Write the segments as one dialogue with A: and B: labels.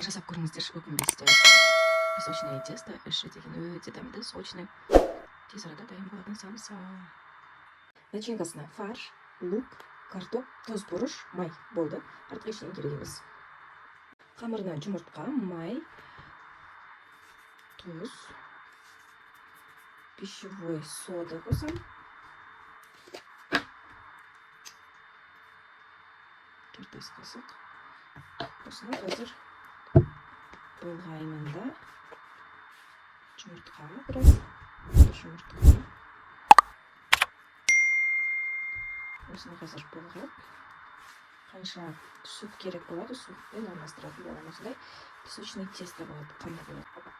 A: Жасап көріңіздер, өкінбейсіздер. Песочное тесто, іші деген өте дәмді, сочный, тез арада дайын болатын самса. Начинкасына фарш, лук, картоп, тұз, бұрыш, май, болды, артық ештеңе керек емес. Қамырына жұмыртқа, май, тұз, пищевой сода қосамын, 4 ас қасық. Осыны қазір былғаймын да, жұмыртқа біраз, бір жұмыртқа. Осыны қазір былғап, қанша сүт керек болады, сүтпен араластыратын боламын. Осындай песочный тесто болады, қамыр болады.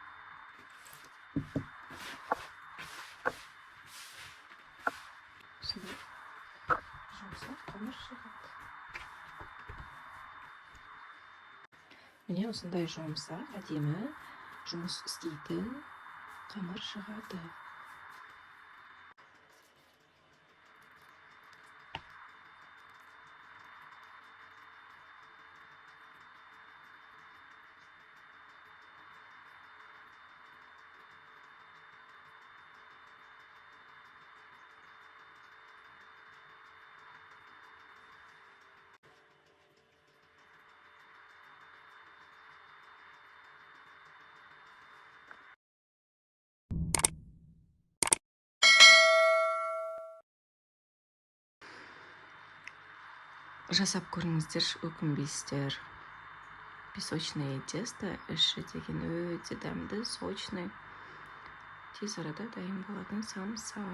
A: Осындай жұмсақ қамыр шығады. Міне, осындай жұмсақ, әдемі жұмыс істейтін қамыр шығады. Жасап көріңіздер, өкінбейсіздер. Песочное тесто, іші деген өте дәмді, сочный, тез арада дайын болатын самса.